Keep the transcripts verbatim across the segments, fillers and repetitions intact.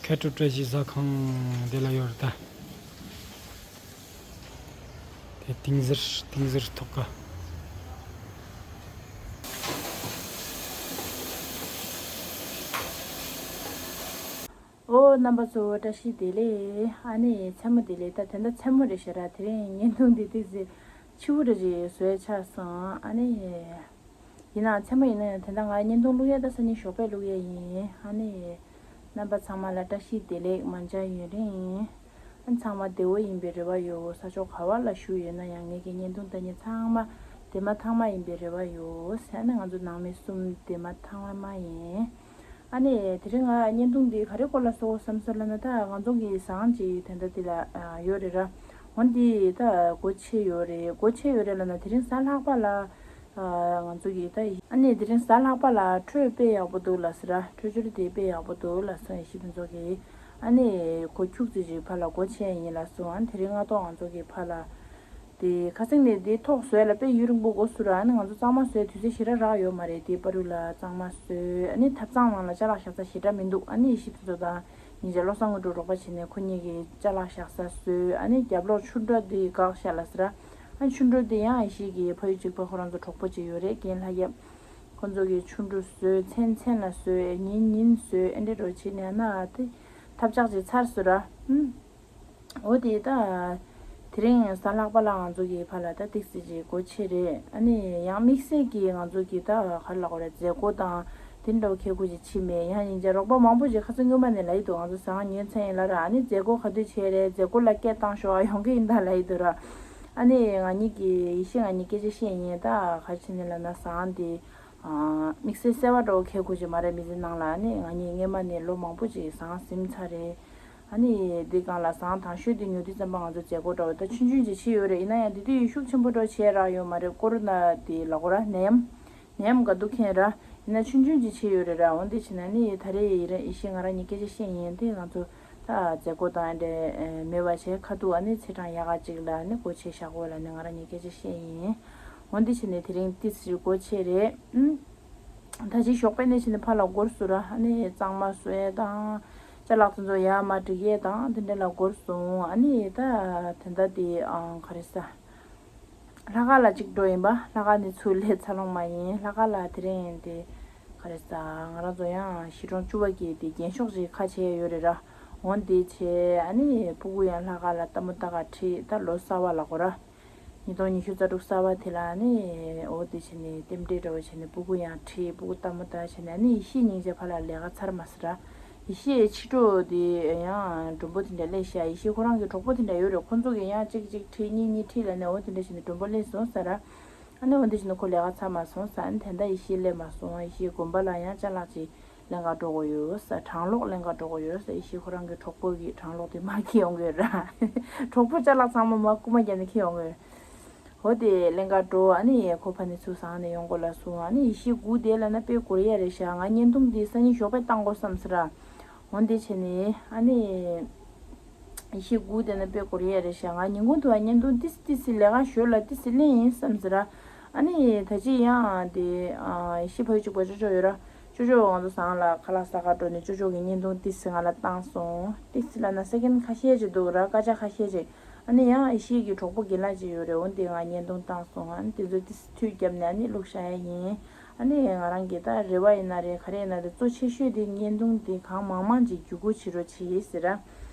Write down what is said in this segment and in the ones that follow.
མཁས་གྲུབ་བཀྲ་ཤིས་ཟ་ཁང་འདི་ལ་ཡོད་རེད་ད། དེ་ཏིང་ཟིར་ཏིང་ཟིར་ཐོག་ཀ། ཨོ་རྣམ་པ་ཚོ་བཀྲ་ཤིས་བདེ་ལེགས། ཨ་ནི་མཚན་མོ་བདེ་ལེགས། ད་དེ་འདྲ་མཚན་མོ་རེད་ཤག་ར། དེ་རིང་བརྙན་ཐུང་འདི་ཏིག་ཙི་ཕྱི་པོ་འདྲ་ཅིག་བཟོས་ཆགས་སོང་། ཨ་ནི། ཡིན་ནའང་མཚན་མོ་ཡིན་ན་ཡང་དེ་འདྲ་ང་བརྙན་ཐུང་བླུག་ཡས་ད་སང་ཉིན་ཞོགས་པ་བླུག་ཡས་ཡིན། ཨ་ནི། རྣམ་པ་ཚང་མ་ལ་བཀྲ་ཤིས་བདེ་ལེགས་མ་འཇའ་ཡུན་རིང་། ཨ་ནི་ཚང་མ་བདེ་བོ་ཡིན་པའི་རེ་བ་ཡོད། ས་ཕྱོགས་ག་བ་ལ་བཞུགས་ཡོད་ན་ཡང་ངེད་ཀྱི་བརྙན་ཐུང་ལྟ་མཁན་ཚང་མ་བདེ་མ་ཐང་མ་ཡིན་པའི་རེ་བ་ཡོད། ཨ་ནི་ང་ཚོ་ནང་མི་གསུམ་བདེ་མ་ཐང་མ་ཡིན། ཨ་ནི་དེ་རིང་ང་བརྙན་ཐུང་འདི་ག་རེ་སྐོར་ལ་བཟོ་དགོས་བསམ་སོང་ལབ་ན། ད་ང་ཚོ་གི་ཟངས་ཅིག་དེ་འདྲ་འདི་ལ་ཡོད་རེད་ར། འོ་འདི་ད་སྒོ་ཕྱེ་ཡོད་རེད། སྒོ་ཕྱེ་ཡོད་རེད་ལབ་ན་དེ་རིང་གཟའ་ལྷག་པ་ལ། ང་ཚོ་གི་ད་ཨ་ནི་དེ་རིང་གཟའ་ལྷག་པ་ལ་འཕྲོད་དཔེ་ཡག་པོ་འདུག་ལབ་སོང་ར། འཕྲོད་སྦྱོར་དེ་དཔེ་ཡག་པོ་འདུག་ལབ་སོང་ཡེ་ཤེས་ཕུན་ཚོགས་ཀྱིས། ཨ་ནི་སྒོ་ཁྱུག་ཙམ་ཅིག་ཕར་ལ་སྒོ་ཕྱེ་ཡིན་ལབ་སོང་། ཨ་ནི་དེ་རིང་སྔ་ཐོག་ང་ཚོ་གི་ཕར་ལ། དེ་ཁ་སང་ནས་དེ་ཐོག་བཟོས་ལ་དཔེ་ཡུན་རིང་པོ་འགོར་སོང་ར། ཨ་ནི་ང་ཚོ་གཙང་མ་བཟོས་དུས་ཚོད་ཞེ་དྲག་རག་ཡོད་མ་རེད། དེ་བར་དུ་ལ་གཙང་མ་བཟོས། ཨ་ནི་ཐབ་ཚང་ནང་ལ་ཅ་ལག་བཞག་ས་ཞེ་དྲག་མི་འདུག་ཨ་ནི་ཡེ་ཤེས་ཕུན་ཚོགས་དང་ཉེ་ཆར་བློ་བཟང་དངོས་གྲུབ་རོགས་པ་བྱས་ནས་ཁོ་གཉིས་ཀྱི་ཅ་ལག་བཞག་ས་བཟོས། ཨ་ནི་རྒྱབ་ལོགས་ཆུ་འགྲོ་དེ་བཀག་ཤག་ལབ་ཟེར་ར། ཨ་ནི་ཆུ་འགྲོ་དེ་ཡང་ཡེ་ཤེས་ཀྱི་ཕ་ཡུལ་གཅིག་པ་ཁོ་རང་ཚོ་གྲོགས་པོ་གཅིག་ཡོད་རེད། རྒན་ལྷ་རྒྱབ། ཁོ་ཚོ་གིས་ཆུ་འགྲོ་བཟོས། མཚན་མཚན་ལ་བཟོས། ཉིན་ཉིན་བཟོས། ཨེ་འདྲ་རོ་བྱས་ནས་ཨ་ན་དེ་ཐབས་ཆག་ཅིག་ཚར་སོང་ར། ཨུམ། འོ་དེ་ད། དེ་རིང་གཟའ་ལྷག་པ་ལ་ང་ཚོ་གི་ཕར་ལ་ད་ཏིག་ཙི་ཅིག་སྒོ་ཕྱེ་རེད། ཨ་ནི་ཡང་དམིགས་བསལ་གྱིས་ང་ཚོ་གི་ད་ག་རེ་ལབ་དགོས་རེད། མཛད་སྒོ་དང་དེ་འདྲ་བོ་ཁྱད་ཁུར་ཅིག་ཕྱིན་མེད། ཡང་ཡིན་ཅེ་རོགས་པ་མང་པོ་ཅིག་ཁ་སང་སྔོན་མ་ནས་ལབ་ཡི་འདུག་ང་ཚོ་ཟངས་ཉོས་ཚར་ཡིན་ལབ་ར། ཨ་ནི་མཛད་སྒོ་ག་དུས་བྱས་རེད། མཛད་སྒོ་ལ་སྐད་བཏང་ཤོག་ཨ། ཡོང་གི་ཡིན་ད་ལབ་ཡི་འདུག་ར། ཨ་ནི་ང་གཉིས་ཀྱིས་ཡེ་ཤེས་ང་གཉིས་སྐད་ཆ་བཤད་ཡིན། ད་ག་རེ་བྱས་ནས་ལབ་ན་ཟངས་དེ། དམིགས་བསལ་གསལ་བ་འདྲ་བོ་ཁྱད་ཁུར་ཅིག་མ་རེད། མི་ཚེ་ནང་ལ་ནི་ང་གཉིས་སྔོན་མ་ནས་ལོ་མང་པོ་ཅིག་ཟངས་ཟིན་ཚར་རེད། ཨ་ནི་འདི་སྒང་ལ་ཟངས་དང་ཤོས་འདི་ཉོ་དུས་ཙམ་པ་ང་ཚོ་མཛད་སྒོ་འདྲ་བོ་ད་ཆུང་ཆུང་ཅིག་བྱས་ཡོད་རེད། ཡིན་ན་ཡང་འདི་དུས་ཤུགས་ཆེན་པོ་འདྲ་བོ་བྱས་རག་ཡོད་མ་རེད། ཀོ་རོ་ན་དེ་ལབ་དགོས་ར། ནད་ཡམས་ནད་ཡམས་ག་འདུག་མཁན་ར། ཡིན་ན་ཆུང་ཆུང་ཅིག་བྱས་ཡོད་རེད་ར། འོ་འདི་བྱས་ན་ནི་ད་རེས་ཡི་ར་ཡེ་ཤེས་ང་རང་གཉིས་སྐད་ཆ་བཤད་ཡིན། དེ་ང་ཚོ་ད་མཛད་སྒོ་དང་འདྲ་མེད་པ་བྱས་ཁ་ཐུག་ཨ་ནི་ཚེས་གྲངས་ཡག་ག་ཅིག་ལ་ནི་སྒོ་ཕྱེ་བཞག་དགོས་ལབ་ནི་ང་རང་གཉིས་སྐད་ཆ་བཤད་ཡིན། འོ་འདི་བྱས་ནས་དེ་རིང་ཏིག་ཙི་སྒོ་ཕྱེ་རེད། ཨུམ། ད་ཅི་ཞོགས་པ་ནས་བྱས་ནས་ཕར་ལ་འགོར་སོང་ར། ཨ་ནི་གཙང་མ་བཟོ་ཡས་དང་ཅ་ལག་དེ་ཚོ་ཡར་མར་སྒྲིག་ཡས་དང་དེ་འདྲ་ལ་འགོར་སོང་། ཨ་ནི་ད་དེ་འདྲ་དེ་ཨང་ག་རེ་ཟ། ལྷག་དཀར་ལ་གཅིག་འགྲོ་ཡིན་པ། ལྷག་དཀར་ནས་ཚུར་སླེབས་ཚར་ལོང་མ་ཡིན། ལྷག་དཀར་ལ་དེ་རིང་དེ་ག་རེ་ཟ། ང་རང་ཚོ་ཡང་གཞིས་གྲོང་བཅུ་པ་གི་དེ་རྒྱན་ཤོག་ཅིག་ཁ་ཕྱེ་ཡས་ཡོད་རེད་ར། འོ་འདི་བྱས་ཨ་ནི་སྤུ་གུ་ཡང་ལྷག་དཀར་ལ་ལྟད་མོ་ལྟ་ག་ཁྲིད། ད་ལོ་གསར་པ་ལབ་དགོས་ར། ཉིས་སྟོང་ཉི་ཤུ་རྩ་དྲུག་གསར་པ་དེ་ལ་ནི་འོ་དེ་བྱས་ནས་རྟེན་འབྲེལ་འདྲ་བོ་བྱས་ནས་སྤུ་གུ་ཡང་ཁྲིད། སྤུ་གུ་ལྟད་མོ་ལྟ་བྱས་ནས་ཨ་ནི་ཡེ་ཤེས་སྙིང་རྗེ་ཕར་ལ་ལས་ཀ་ཚར་མ་ཟེར་ར། ཡེ་ཤེས་ཕྱི་དྲོ་དེ་ཡང་མགྲོན་པོ་དེ་འདྲ་སླེབས་ཤག་ཡེ་ཤེས་ཁོ་རང་གི་གྲོགས་པོ་དེ་འདྲ་ཡོད་རེད། ཁོ་ཚོ་གིས་ཡང་གཅིག་གཅིག་ཁྲིད་གཉིས་གཉིས་ཁྲིད་ལབ་ནས་འོ་དེ་འདྲ་བྱས་ནས་མགྲོན་པོ་སླེབས་སོང་ཟེར་ར། ཨ་ནི་འོ་དེ་བྱས་ནས་ཁོ་ལས་ཀ་ཚར་མ་སོང་ཟེར། ཨ་ནི་དེ་འདྲ་ཡེ་ཤེས་སླེབས་མ་སོང་། ཡེ་ཤེས་དགོན་པ་ལ་ཡང་ཅ་ལག་ཅིག་ལེན་ག་འགྲོ་དགོས་ཡོད་ཟེར། གྲང་གློག་ལེན་ག་འགྲོ་དགོས་ཡོད་ཟེར། ཡེ་ཤེས་ཁོ་རང་གི་གྲོགས་པོ་གི་གྲང་གློག་དེ་མར་འཁྱེར་ཡོང་གི་ཡོད་ར། གྲོགས་པོ་ཅ་ལག་ཚང་མ་མར་རྐུ་མ་བརྒྱབ་ནས་འཁྱེར་ཡོང་གི་ཡོད། འོ་དེ་ལེན་ག་འགྲོ། ཨ་ནི་ཁོ་ཕ་ནས་ཚུར་ཟངས་ནས་ཡོང་དགོས་ལ་སོང་། ཨ་ནི་ཡེ་ཤེས་སྒུག་བསྡད་ལབ་ན་དཔེ་འགོར་ཡས་རེད་ཤག་ང་བརྙན་ཐུང་འདི་སང་ཉིན་ཞོགས་པ་བཏང་དགོས་བསམ་ཟེར་ར། འོ་འདི་བྱས་ནས་ཨ་ནི། ཡེ་ཤེས་སྒུག་བསྡད་ན་དཔེ་འགོར་ཡས་རེད་ཤག་ང་ཉིན་གུང་དུ་བ་བརྙན་ཐུང་ཏིས་ཏིས་སི་ལས་ཀ་ཞོར་ལ་ཏིས་སི་ལེན་ཡིན་བསམ་ཟེར་ར། ཨ་ནི་ད་ཅི་ཡང་དེ་ཡེ་ཤེས་ཕ་ཡུལ་གཅིག་པ་ཅོ་ཅོ་ཡོད་ར། ཅོ་ཅོ་ང་ཚོ་ཟངས་ལ་ཁ་ལག་ཟ་ག་འགྲོ་ནས་ཅོ་ཅོ་གི་བརྙན་ཐུང་ཏིས་སི་ང་ལ་བཏང་སོང་། ཏིས་སི་ལབ་ན་སེ་ཀེན་ཁ་ཤས་ཅིག་འདུག་ར། སྐར་ཆ་ཁ་ཤས་ཅིག་ཨ་ནི་ཡང་ཡེ་ཤེས་ཀྱི་གྲོགས་པོ་རྒན་ལགས་ཅིག་ཡོད་རེད། འོ་འདི་ང་བརྙན་ཐུང་བཏང་སོང་། ཨ་ནི་དེ་ཚོ་ཏིས་སི་མཐུད་བརྒྱབ་ནས་ཨ་ནི་བླུགས་བཞག་ཡས་ཡིན། ཨ་ནི་ང་རང་གི་ད་རེ་བ་ཡིན་ན་རེད་ག་རེ་ཡིན་ན་རེད། གཙོ་ཆེ་ཤོས་དེ་བརྙན་ཐུང་དེ་གང་མང་མང་ཅིག་བརྒྱུད་སྐུར་བྱེད་རོགས་བྱེད་ཟེར་ར།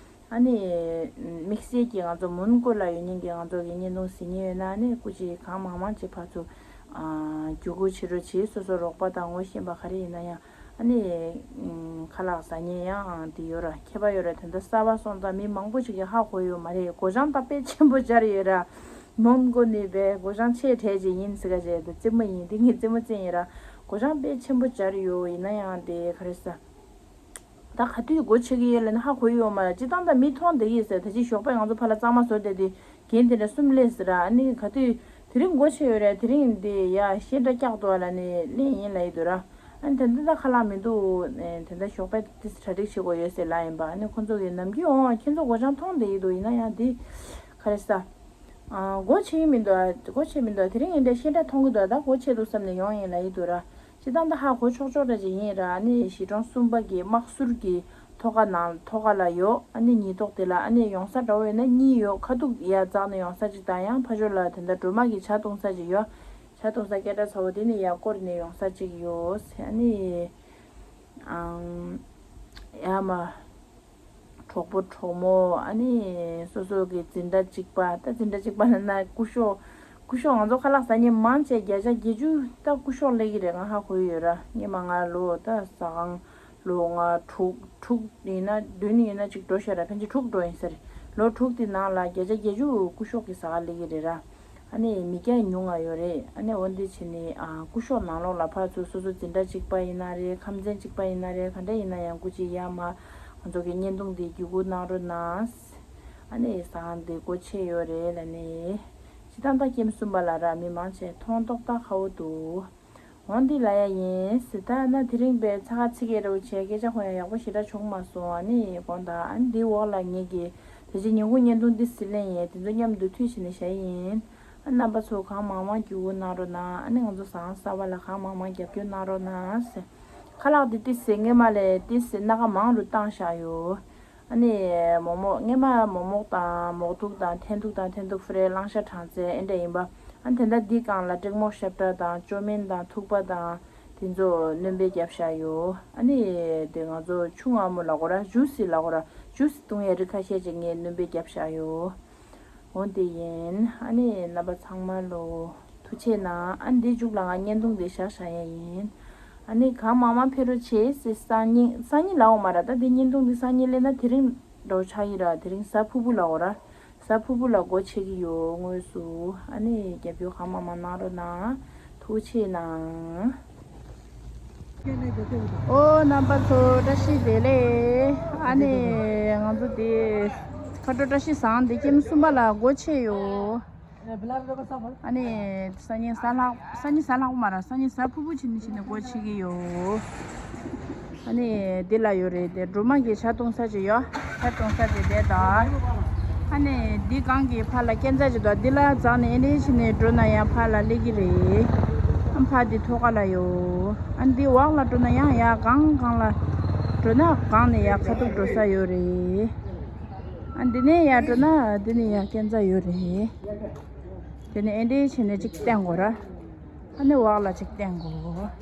ཨ་ནི་དམིགས་བསལ་གྱི་ང་ཚོ་མོན་གྷོ་ལ་ཡོད་མཁན་གྱི་ང་ཚོ་གི་བརྙན་ཐུང་གཟིགས་མཁན་ཡོད་ན་ཨ་ནི་སྐུ་མཁྱེན་གང་མང་མང་ཅིག་ཕར་ཚུར་བརྒྱུད་སྐུར་བྱེད་རོགས་བྱེད། སོ་སོ་རོགས་པ་དང་ངོ་ཤེས་པ་ག་རེ་ཡིན་ན་ཡང་ཨ་ནི་ཁ་ལག་ཟ་མཁན་ཡང་དེ་ཡོད་ར། མཁས་པ་ཡོད་ར། དེ་འདྲ་གསར་པ་སོང་ཙང་མི་མང་པོ་ཞིག་གིས་ཧ་གོ་ཡོད་མ་རེད། སྒོ་བྱང་ད་དཔེ་ཆེན་པོ་སྦྱར་ཡོད་ར། མོན་གྷོ་ནས་པའི་སྒོ་བྱང་ཆེ་གྲས་ཅིག་ཡིན་ཟེར་ག་བྱས་ཏེ་རྩེད་མོ་ཡིན། དེ་ངས་རྩེད་མོ་རྩེད་ཡིན་ར། སྒོ་བྱང་དཔེ་ཆེན་པོ་སྦྱར་ཡོད། ཡིན་ན་ཡང་དེ་ག་རེ་ཟ། ད་ག་དུས་སྒོ་ཕྱེ་གི་ཡོད་ལབ་ནས་ཧ་གོ་ཡི་ཡོད་མ་རེད། སྤྱིར་བཏང་ད་མི་མཐོང་བསྡད་ཀྱི་ཡོད་ཟེར། ད་ཅི་ཞོགས་པ་ང་ཚོ་ཕར་ལ་གཙང་མ་བཟོ་བསྡད་དེ་རྒན་དེ་འདྲ་གསུམ་སླེབས་ཟེར་ར། ཨ་ནི་ག་དུས་དེ་རིང་སྒོ་ཕྱེ་ཡོད་རེད། དེ་རིང་འདི་ཡ་ཤེལ་སྒྲ་བཀྱག་འདུག་ཨ་ལབ་ནས་ལེན་ཡིན་ལབ་ཡི་འདུག་ར། ཨ་ནི་ད་ལྟ་ད་ཁ་ལག་མི་འདུག་ཨེ་དེ་འདྲ་ཞོགས་པ་ཏིས་གྲ་སྒྲིག་བྱེད་དགོས་ཡོད་ཟེར་ལབ་ཡིན་པ། ཨ་ནི་ཁོ་ཚོ་གིས་ནམ་རྒྱུན་འོང་ཁྱེད་ཚོ་སྒོ་བྱང་མཐོང་བསྡད་ཀྱི་འདུག་ཡིན་ན་ཡང་འདི་ག་རེ་ཟ། ཨ་སྒོ་ཕྱེ་གི་མི་འདུག་ཨ་སྒོ་ཕྱེ་མི་འདུག་དེ་རིང་ཡིན་འདྲ་ཤེལ་སྒྲ་མཐོང་གི་འདུག་ད་སྒོ་ཕྱེ་འདུག་བསམ་ནས་ཡོང་ཡིན་ལབ་ཡི་འདུག་ར། སྤྱིར་བཏང་ད་ཧ་གོ་ཆོག་ཆོག་འདྲ་ཅིག་ཡིན་ར། ཨ་ནི་གཞིས་གྲོང་གསུམ་པ་གི་དམག་ཟུར་གྱི་ཐོག་ཁ་ནང་ཐོག་ཁ་ལ་ཡོད། ཨ་ནི་ཉིས་ཐོག་དེ་ལ་ཨ་ནི་ཡོང་ས་འདྲ་བོ་ཡོད་ན་གཉིས་ཡོད། ཁ་ཐུག་ཡར་འཛེགས་ནས་ཡོང་ས་ཅིག་དང་། ཡང་ཕར་ཕྱོགས་ལ་དེ་འདྲ་སྒྲོལ་མ་གི་ཇ་བཏུང་ས་ཅིག་ཡོད། ཇ་བཏུང་ས་སྐད་གྲགས་ཚ་བོ་དེ་ནི་ཡར་སྐོར་ནས་ཡོང་ས་ཅིག་ཡོད། ཨ་ནི་ཨང་ཡར་མར་གྲོགས་པོ་གྲོགས་མོ། ཨ་ནི་སོ་སོ་གི་འཛིན་གྲྭ་གཅིག་པ། ད་འཛིན་གྲྭ་གཅིག་པ་ལབ་ན་སྐུ་ཞབས། སྐུ་ཞབས། ང་ཚོ་ཁ་ལག་ཟ་མཁན་མང་ཆེ་བརྒྱ་ཆ་བརྒྱད་ཅུ་ད་སྐུ་ཞབས་སླེབས་ཀྱི་རེད། ང་ཧ་གོ་ཡི་ཡོད་ར། སྔོན་མ་ང་ལོ་ད་ཟ་ཁང་ལོ་ལྔ་དྲུག་དྲུག་ཡིན་ན་བདུན་ཡིན་ན་གཅིག་འགྲོ་ཤག་ར། ཕལ་ཆེར་དྲུག་འགྲོ་ཡིན་ས་རེད། ལོ་དྲུག་དེ་ནང་ལ་བརྒྱ་ཆ་བརྒྱད་ཅུ་སྐུ་ཞབས་ཀྱི་ཟ་ཁང་སླེབས་ཀྱི་རེད་ར། ཨ་ནི་མི་སྐྱ་ཉུང་ང་ཡོད་རེད། ཨ་ནི་འོ་འདི་བྱས་ནས་ཨ་སྐུ་ཞབས་ནང་ལོགས་ལ་ཕར་ཚུར་སོ་སོ་འཛིན་གྲྭ་གཅིག་པ་ཡིན་ན་རེད། ཁམས་ཚན་གཅིག་པ་ཡིན་ན་རེད། ག་འདྲ་ཡིན་ན་ཡང་སྐུ་མཁྱེན་ཡར་མར་ང་ཚོ་གི་བརྙན་ཐུང་འདི་བརྒྱུད་སྐུར་གནང་རོགས་གནང་། ཨ་ནི་ཟ་ཁང་འདི་སྒོ་ཕྱེ་ཡོད་རེད་ལབ་ནས། སྤྱིར་བཏང་ད་ཀེམ་གསུམ་པ་ལ་ར་མི་མང་ཆེ་མཐོང་ཏོག་ཏག་ཁ་བོ་འདུག་འོ་འདི་ལ་ཡ་ཡིན་ཟེར། ད་ན་དེ་རིང་པའི་ཚ་ཁ་ཚིག་གེ་རེ་བོ་བྱས། སྐད་ཆ་ཁོ་ཡང་ཡག་པོ་ཞེ་དྲག་བྱུང་མ་སོང་། ཨ་ནི་དགོངས་དག་ཨ་ནི་འདི་འོག་ལ་ངེད་ཀྱི་དེ་རྗེས་ཉིན་གུང་བརྙན་ཐུང་འདི་ཟི་ལེན་ཡས་དེ་ཚོ་མཉམ་དུ་མཐུད་བྱས་ནས་བཞག་ཡིན། ཨ་རྣམ་པ་ཚོ་གང་མང་མང་བརྒྱུད་སྐུར་གནང་རོགས་གནང་། ཨ་ནི་ང་ཚོ་ཟ་ཁང་གསར་པ་ལ་གང་མང་མང་རྒྱབ་སྐྱོར་གནང་རོགས་གནང་ཟེར། ཁ་ལག་འདི་ཏི་སེ་སྔས་མ་ལས་ཏི་སེ་སྣ་ཁ་མང་རུ་བཏང་བཞག་ཡོད། ཨ་ནི་མོག་མོག་སྔས་མ་མོག་མོག་དང་མོག་ཐུག་དང་འཐེན་ཐུག་དང་འཐེན་ཐུག་ཧྥི་རེ་གླང་ཤ་གྲང་ཚལ་ཨེ་འདྲ་ཡིན་པ། ཨ་ནི་དེ་འདྲ་འདི་སྒང་ལ་ཀྲེག་མོག་ཤབ་ཏྲ་དང་ཅོ་མིན་དང་ཐུག་པ་དང་དེ་ཚོ་སྣོན་པ་བརྒྱབ་བཞག་ཡོད། ཨ་ནི་དེ་ང་ཚོ་ཆུ་མངར་མོ་ལབ་དགོས་ར། ཇུ་སི་ལབ་དགོས་ར། ཇུ་སི་བཏུང་ཡས་རིགས་ཁ་ཤས་ཅིག་ངས་སྣོན་པ་བརྒྱབ་བཞག་ཡོད། འོ་དེ་ཡིན། ཨ་ནི་རྣམ་པ་ཚང་མ་ལོ་ཐུགས་རྗེ་གནང་། ཨ་ནི་འདི་མཇུག་ལ་ང་བརྙན་ཐུང་འདི་བཞག་བཞག་ཡས་ཡིན། ཨ་ནི་གང་མང་མང་ཕེབས་རོགས་བྱེད་ཟེར། སང་ཉིན་སང་ཉིན་ལབ་འོང་མ་ར། ད་འདི་བརྙན་ཐུང་འདི་སང་ཉིན་སླེབས་ན་དེ་རིང་འགྲོ་ཆགས་ཡིན་ར། དེ་རིང་གཟའ་ཕུར་བུ་ལབ་འོ་ར། གཟའ་ཕུར་བུ་ལ་སྒོ་ཕྱེ་གི་ཡོད་དངོས་སུ། ཨ་ནི་རྒྱབ་སྐྱོར་གང་མང་མང་གནང་རོགས་གནང་། ཐུགས་རྗེ་གནང་། ཨོ་རྣམ་པ་ཚོ་བཀྲ་ཤིས་བདེ་ལེགས། ཨ་ནི་ང་ཚོ་དེ་ཁ་དྲོ་བཀྲ་ཤིས་བཟང་དེ་ཀེམ་གསུམ་པ་ལ་སྒོ་ཕྱེ་ཡོད། ཨ་ནི་སང་ཉིན་གཟའ་ལྷག་སང་ཉིན་གཟའ་ལྷག་པ་མ་ར། སང་ཉིན་གཟའ་ཕུར་བུ་བྱེད་ནི་བྱེད་ནི་སྒོ་ཕྱེ་གི་ཡོད། ཨ་ནི་འདི་ལ་ཡོད་རེད། དེ་སྒྲོལ་མ་གི་ཇ་བཏུང་ས་ཅིག་ཡོད། ཇ་བཏུང་ས་དེ་དེ་དང་། ཨ་ནི་འདི་སྒང་གི་ཕར་ལ་སྐས་འཛེག་ཅིག་འདུག་འདི་ལ་འཛེགས་ནས་ཨེ་འདྲས་བྱས་ནས་འགྲོ་ན་ཡང་ཕར་ལ་སླེབས་ཀྱི་རེད། ཨ་ཕར་འདི་ཐོག་ཁ་ལ་ཡོད། ཨ་འདི་འོག་ལ་འགྲོ་ན་ཡང་ཡར་སྒང་སྒང་ལ་འགྲོ་ན་སྒང་ནས་ཡར་ཁ་ཐུག་འགྲོ་ས་ཡོད་རེད། ཨ་འདི་ནས་ཡར་འགྲོ་ན་འདི་ནས་ཡར་སྐས་འཛེག་ཡོད་རེད། དེ་ནས་ཨེ་འདྲས་བྱས་ནས་གཅིག་བསྟན་དགོས་ར། ཨ་ནི་འོག་ལ་གཅིག་བསྟན་དགོས།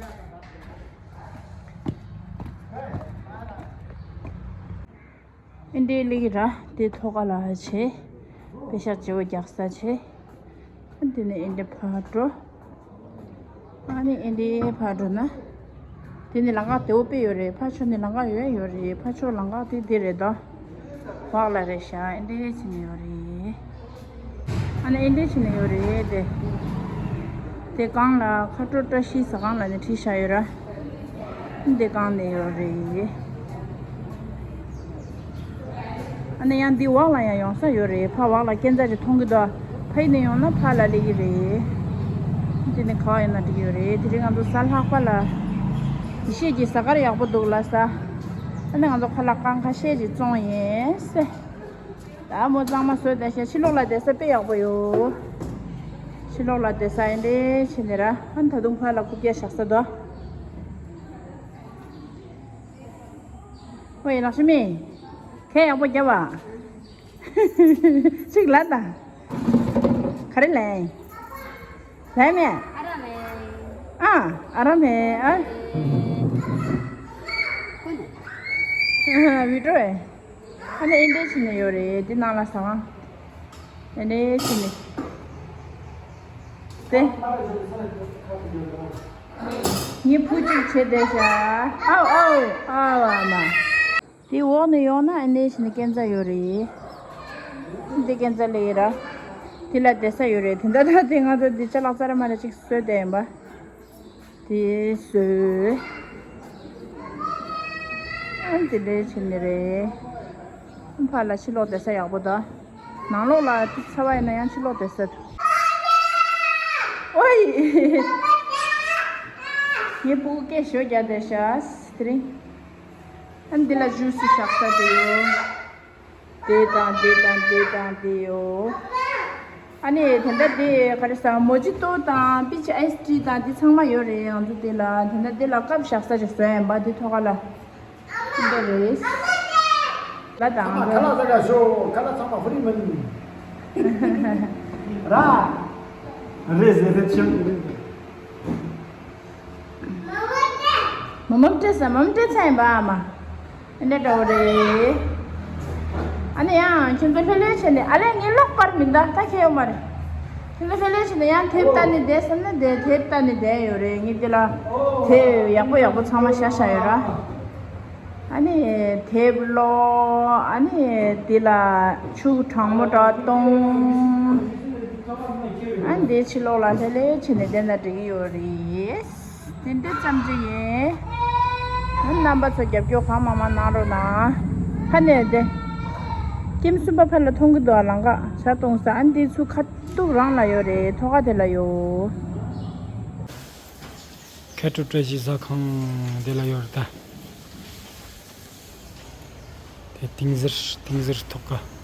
ཨེ་འདྲས་སླེབས་ཀྱི་ར། དེ་ཐོག་ཁ་ལ་བྱས། པེ་ཤག་བརྗེ་པོ་རྒྱག་ས་བྱས། ཨ་དེ་ནས་ཨེ་འདྲས་ཕར་འགྲོ། ཨ་ནི་ཨེ་འདྲས་ཕར་འགྲོ་ན། དེ་ནི་ལམ་ཁ་དེ་བོ་དཔེ་ཡོད་རེད། ཕར་ཕྱོགས་ནི་ལམ་ཁ་ཡོད་ཡོད་རེད། ཕར་ཕྱོགས་ལམ་ཁ་དེ་དེ་རེད་དོ། འོག་ལ་རེད་ཤག་ཨེ་འདྲས་བྱས་ནས་ཡོད་རེད། ཨ་ནི་ཨེ་འདྲས་བྱས་ནས་ཡོད་རེད་དེ། དེ་སྒང་ལ་ཁ་དྲོ་བཀྲ་ཤིས་ཟ་ཁང་ལབ་ནས་བྲིས་བཞག་ཡོད་ར། འདི་སྒང་ནས་ཡོད་རེད། ཨ་ནི་ཡང་འདི་འོག་ལ་ཡང་ཡོང་ས་ཡོད་རེད། ཕར་འོག་ལ་སྐས་འཛེག་ཅིག་མཐོང་གི་འདུག་ཕ་ཡི་ནས་ཡོང་ན་ཕར་ལ་སླེབས་ཀྱི་རེད། འདི་ནི་ག་པར་ཡོང་ན་འགྲིག་གི་ཡོད་རེད། དེ་རིང་ང་ཚོ་གཟའ་ལྷག་པ་ལ། ཡེ་ཤེས་ཀྱི་གཟའ་སྐར་ཡག་པོ་འདུག་ལབ་ས། ཨ་ནི་ང་ཚོ་ཁ་ལག་རྐང་ཁ་ཤས་ཅིག་བཙོང་ཡིན་སེ། ད་མོ་གཙང་མ་བཟོས་བསྡད་ཤག་ཕྱི་ལོགས་ལ་བསྡད་ས་དཔེ་ཡག་པོ་ཡོད། ཕྱི་ལོགས་ལ་བསྡད་ས་ཨེ་འདྲས་བྱས་ནས་ར། ཨ་ནི་ད་དུང་ཕར་ལ་རྐུབ་བཀྱག་བཞག་ས་འདུག་ཝེ་ལགས་ཤི་མི། ཁ་ཡག་པོ་རྒྱབ་པ། ཅིག་ལབ་དང་། ག་རེ་ལབ། ལབ་མེད། ཨ་ཨ་རམ་མེད་ཨ། བི་ཀྲོ་ཨེ། ཨ་ནི་ཨེ་འདྲས་བྱས་ནས་ཡོད་རེད། འདི་ནང་ལ་ཟ་ཁང་། ཨེ་འདྲས་བྱས་ནས། དེ། ངའི་བུ་གཅིག་བྱས་བསྡད་ཤག་ཨའོ་ཨའོ་ཨའོ་ཨ་མ། དེ་འོག་ནས་ཡོང་ན་ཨེ་འདྲས་བྱས་ནས་སྐས་འཛེག་ཡོད་རེད། འདི་སྐས་འཛེག་ལ་ཡོད་ར། དེ་ལ་བསྡད་ས་ཡོད་རེད། དེ་འདྲ་ད་དེ་ང་ཚོ་འདི་ཅ་ལག་རྩ་ར་མ་ར་ཅིག་བཟོས་བསྡད་ཡིན་པ། དེ་བཟོས། ཨ་འདི་འདྲའི་བྱས་ནས་རེད། ཕར་ལ་ཕྱི་ལོགས་བསྡད་ས་ཡག་པོ་འདུག་ནང་ལོགས་ལ་ཏོག་ཙམ་ཚ་བ་ཡིན་ན་ཡང་ཕྱི་ལོགས་བསྡད་ས་འདུག་ཨོའི། ངའི་སྤུ་གུ་སྐད་ཤོད་རྒྱག་བསྡད་ཤག་དེ་རིང་། ཨ་འདི་ལ་ཇུ་སི་བཞག་ས་དེ་ཡོད། དེ་དང་དེ་དང་དེ་དང་དེ་ཡོད། ཨ་ནི་དེ་འདྲ་དེ་ག་རེ་ཟ། མོ་ཇི་ཏོ་དང་པི་ཆི་ཨའི་སི་ཊི་དང་དེ་ཚང་མ་ཡོད་རེད། ང་ཚོ་དེ་ལ་དེ་འདྲ་དེ་ལ་སྐབས་བཞག་ས་ཞིག་བཟོ་ཡིན་པ། དེ་ཐོག་ཁ་ལ་འདི་རེད། ལ་དང་ཁ་ལག་ཟ་ག་ཤོག་ཁ་ལག་ཚང་མ་ཧྥི་རི་མིན། ར། རེད་ཟེར་རེད་ཆེན་པོ་རེད། མོ་མོ་སྤྲད་ས། མོ་མོ་སྤྲད་ཚར་ཡིན་པ། ཨ་མ། ཨ་ནི་འདྲ་བོ་རེད། ཨ་ནི་ཡང་ཁྱོད་ཚོ་ལྷོད་ལྷོད་བྱས་ནས། ཨ་ལས་ངའི་གློག་པར་མི་འདའ། ད་ཁྱེད་ཡོད་མ་རེད། ཁྱོད་ཚོ་ལྷོད་ལྷོད་བྱས་ནས། ཡང་དེབ་ལྟ་ནས་བསྡད་བསམ་ན་བསྡད། དེབ་ལྟ་ནས་བསྡད་ཡོད་རེད། ངས་འདི་ལ་དེབ་ཡག་པོ་ཡག་པོ་ཚང་མ་བཞག་བཞག་ཡོད་ར། ཨ་ནི་དེབ་ཀློག་ཨ་ནི་འདི་ལ་ཆུ་གྲང་མོ་འདྲ་བཏུང་། ཨ་ནི་འདི་ཕྱི་ལོགས་ལ་ལྷོད་ལྷོད་བྱས་ནས་བསྡད་ན་འགྲིག་གི་ཡོད་རེད། དེ་འདྲ་ཙམ་ཅིག་ཡིན། རྣམ་པ་ཚོ་རྒྱབ་སྐྱོར་གང་མང་མང་གནང་རོགས་གནང་། ཕ་ནས་བསྡད། ཀེམ་གསུམ་པ་ཕ་ལ་མཐོང་གི་འདུག་ཨ། ལང་ཀ་ཇ་བཏུང་ས། ཨ་ནི་འདི་ཚུར་ཁ་ཐུག་རང་ལ་ཡོད་རེད། ཐོག་ཁ་དེ་ལ་ཡོད། མཁས་གྲུབ་བཀྲ་ཤིས་ཟ་ཁང་དེ་ལ་ཡོད་རེད་ད། དེ་ཏིང་ཟུར་ཏིང་ཟུར་ཐོག་ཁ།